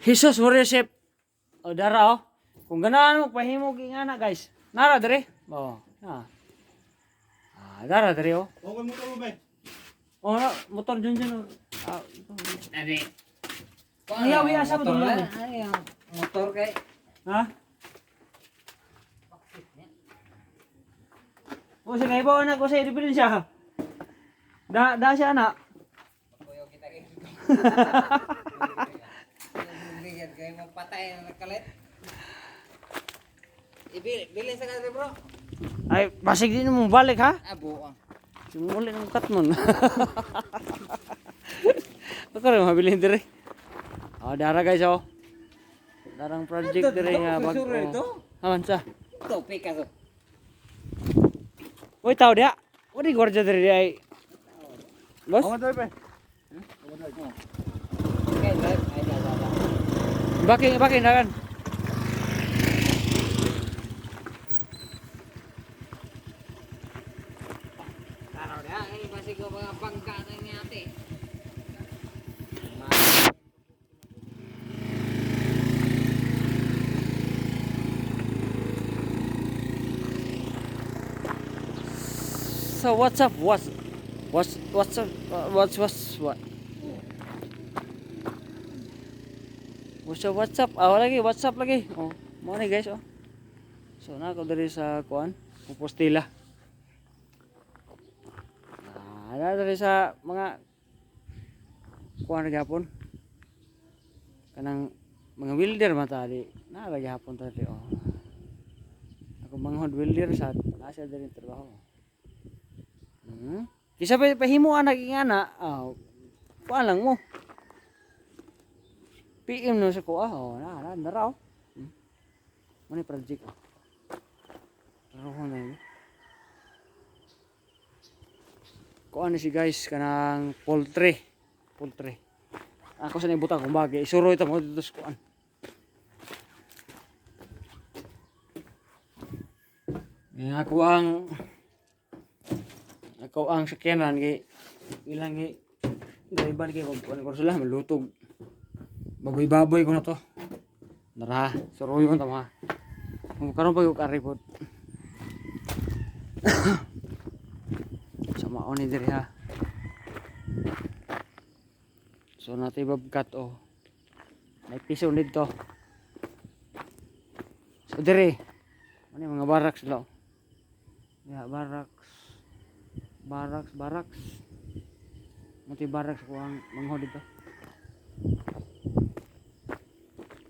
Jesus worship. O dara oh. Kung ganahan mo pahimo gi nga na, guys. Nara dire. Oh, na. Ah, dara dire oh. Okay mo mo ba? Oh, na, motor dyan dyan. Oh. Ah, Ani. Ayaw, ayaw, asa mo Motor tulog? na? Ay, ang motor kay. Ha? Oh, sige, ibaw na ko sa diferensya. Da, da siya na. Kuyo kita kay. Bigyan kay mo patay na nagkalit. Ibili, bili sa kadre, bro. Ay, basig din mo balik ha. Ah, buang. Simuli ng katmon. Ako rin mabilin dire. Oh, dara guys oh. Darang project dire nga bag. Ito, Aman sa. Topi ka so. Uy, tao dia. Uri gwardiya dire ay. Boss, Ako tayo ba? Okay, drive. Ay, da, da, da. baki baki na kan. Taraw na, ay basig ko mga bangka na ni ate. So what's up? What's up? What's what? What's up? What's up? Ah, lagi, what's up lagi? Oh, mo ni guys oh. So na ako diri sa kuan, Compostela. Ah, na diri sa mga kuan ra gyapon. Kanang mga welder man ta di. Na ra gyapon ta diri oh. Ako manghod welder sa nasa diri trabaho. Hmm? Kisa pa pahimo anak ingana, ah, kuan lang mo. PM no sa kuha, oh, na na nara oh. Hmm. Mo ni project oh. Trabaho na yun. Kuan ni si guys kanang poultry. Poultry. Ako sa nibutang kung bagay, isuro ito mo dito sa kuan. Nga ako ang sakyanan kay ilang kay driver kay kung kuan ko sila malutog. Baboy-baboy ko na to. Nara, suruyon ta mga. Kung karon pag karipot. Sa mao ni diri ha. So natay babkat oh. May piso nidto. So diri. Ano yung mga barracks sila oh. Ya, barracks. Barracks, barracks. Muti barracks ko ang mangho dito.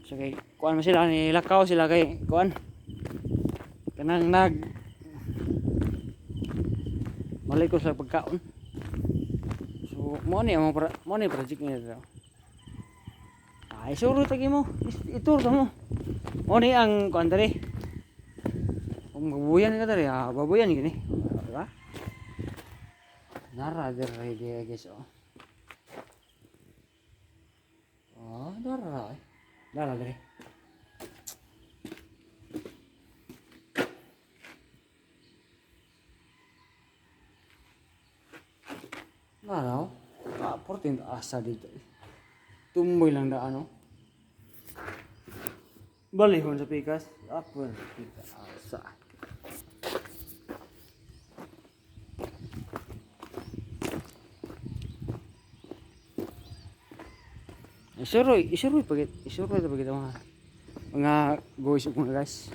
So kay kuan man sila ni lakaw sila kay kuan. Kanang nag Malay ko sa pagkaon. So mo ni ang pra, mo ni project niya dito. Ay suro tagi mo. Itur ta mo. Mo ni ang kuan diri. Kung mabuyan ka diri, ah, babuyan gini. Diba? Nara diri dia guys oh. Oh, nara. Eh. Nara diri. Nara oh. Ah, portin asa dito. Eh. Tumboy lang da ano. Balihon sa pikas. Ako sa pikas. Asa. Isuroy, isuroy pagit, isuroy ta pagit mga goys ug mga guys.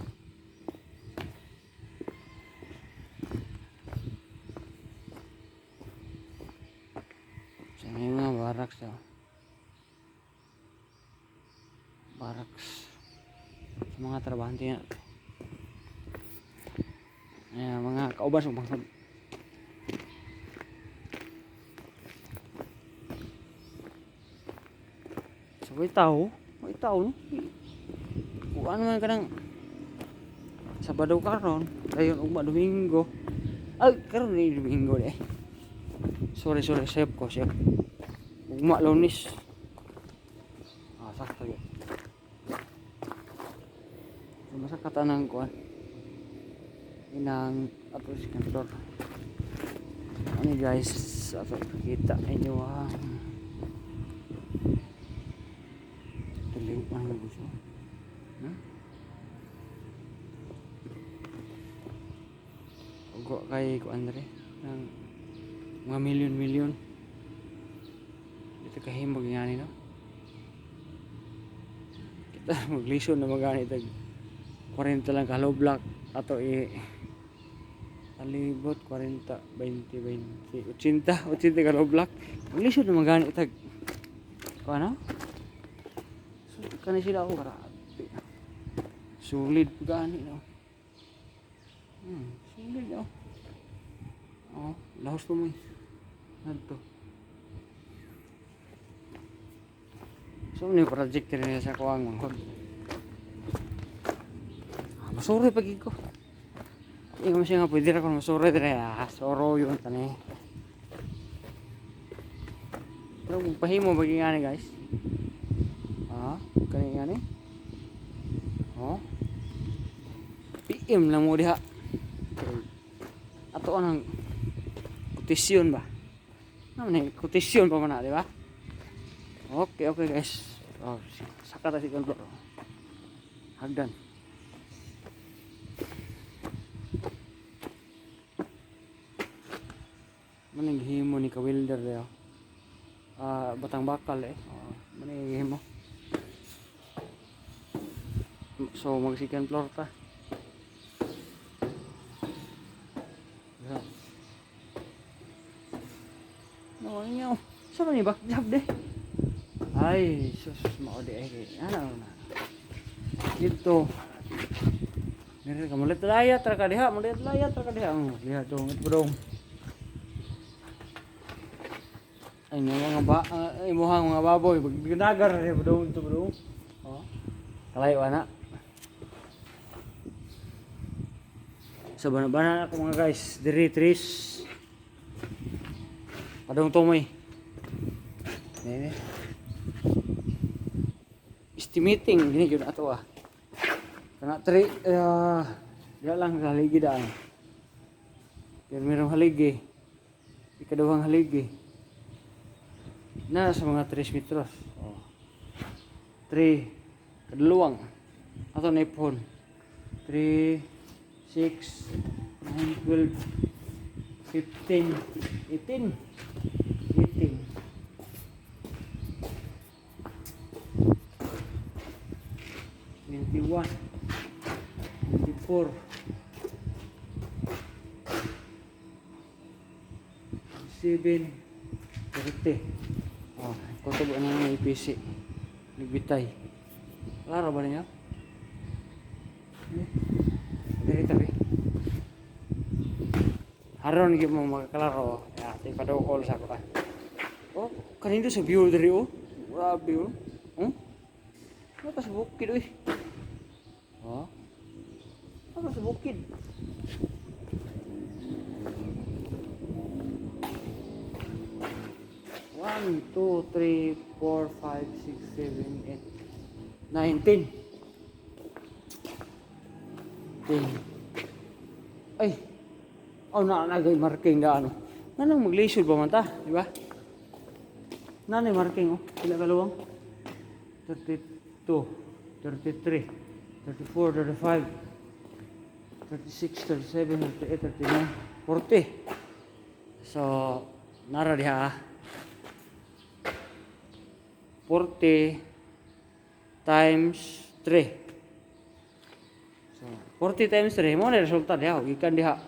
Sa may mga barracks oh. Barracks. Sa mga trabahante na. Ayan, mga kauban sa bangkod. So, may tao, no? Kuan man ka ng Sabado karon, dayon ugma Domingo. Ay, karon ni Domingo eh. Sorry, sorry, save ko, save. Ugma Lunes. Ah, sakto yun. So, masakata ng kuan. Inang ato si kantor. Ano guys, ato ipakita inyo ang tuloy. Ano gusto? Ugo kay ko Andre ng mga milyon-milyon. Dito kahimog nga ni, no? Kita maglisod na magani tag 40 lang ka hollow block ato i palibot 40, 20, 20, 80, 80 ka hollow block. Maglisod na magani tag kuan, ano? So, kani sila ako, grabe. Solid pa gani, no? Solid, no? Oh, lahos to mo eh. Nagto. So, ano yung project rin nila sa kuwang manghod? Ah, masuri pag ko. Ingon siya nga pwede ra kon masuri dire, ah, soro yun tani. Pero kung pahimo ba nga ni, guys? Ah, kani nga ni? Oh. PM lang mo diha. Ato ang kotisyon ba? Ano ni kotisyon pa man na, di ba? Okay guys. Oh, saka ta si Condor. Hagdan. Maning himo ni ka-welder dayo. Ah, batang bakal eh. Oh, maning himo. So mag second floor ta. Yeah. No, inyo. Sa man ni back job de? Ay, sus, mao di eh. Ano na. Dito. Dire ka mulit layat ra ka diha, mulit layat ra ka diha. Oh, diha dong, ito dong. Ay, nga mga ba, imuhang mga baboy, ginagar rin dong, ito dong. Oh. Kalayo ana. So bana-bana ako, mga guys, diri tris. Padung tumoy. Nene. Estimating gini gyud ato ah. Kana tri diha lang sa haligi daan. Pero merong haligi. Ikaduhang haligi. Na sa mga 3 metros. Oh. 3 kadluwang. Ato na ipon. 3, 6, 9, 12, 15, 18, 18. 21, 24, 7, 30. Oh, kutob na ng IPC. Nagbitay. Klaro ba niya? Eh, diri tabi. Haron gyud mo makaklaro. Ya, ti padukol sa ko. Oh, kanino sa view diri oh. Grabe oh. Oh. Naka sa bukid oy. Oh. Naka sa bukid. 1, 2, 3, 4, 5, 6, 7, 8, 9, 10. 10. Ay! Oh, na nagay marking na ano. Nanang maglisod pa man ta, di ba? Nanay marking oh, pila kaluwang? 32, 33, 34, 35, 36, 37, 38, 39, 40. So, nara diha ah. 40 times 3. So, 40 times 3, mo na resulta diha, gikan diha.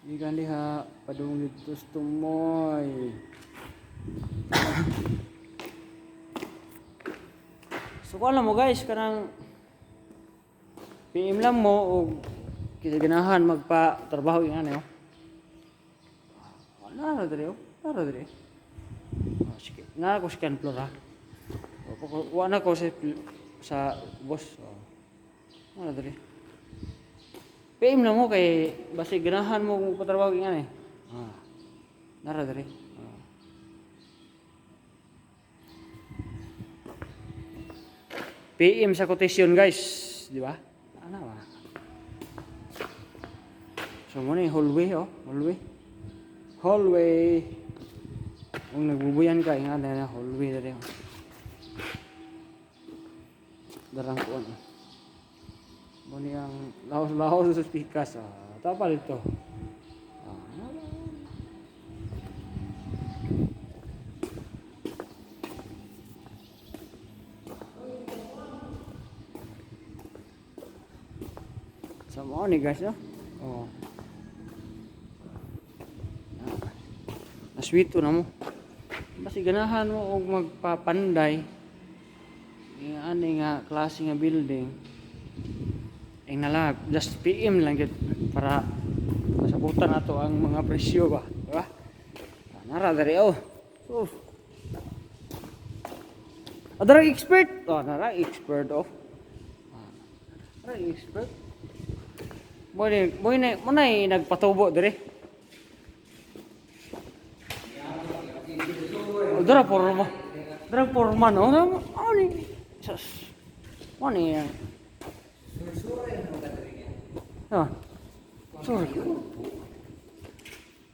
Gikan diha, padung dito sa tumoy. So, kung alam mo guys, kanang PM lang mo o kita ganahan magpa-trabaho yung ano. Nara dire oh. Nara dire. Oh, sige. Nara ko second floor ha. O, wa na ko sa boss. Oh. Nara dire. PM na mo kay basi ganahan mo magpatrabaho yung ano eh. Ah. Nara dire. Ah. PM sa quotation guys, di ba? Ano ba? So mo na yung hallway oh, hallway. Hallway. Kung nagbubuyan ka, nga na hallway diri. Darang kuan. Mo ni ang laos-laos sa pikas. Ah, tapa dito. Ah. Sa mo ni, guys, no? Oh. Ah. Naswito na mo. Basi ganahan mo og magpapanday. Nga ani nga klase nga building. Ay nala, just PM lang gid para masabutan nato ang mga presyo ba, di ba? Ah, nara diri oh. Uf. Ah, dara expert. Oh, nara expert oh. Ah, nara expert. Boy, boy na, mo na nagpatubo dire. Oh, dara porma. Dara porma no. Ano ni? Sus. Ano ni? Ah. Sorry.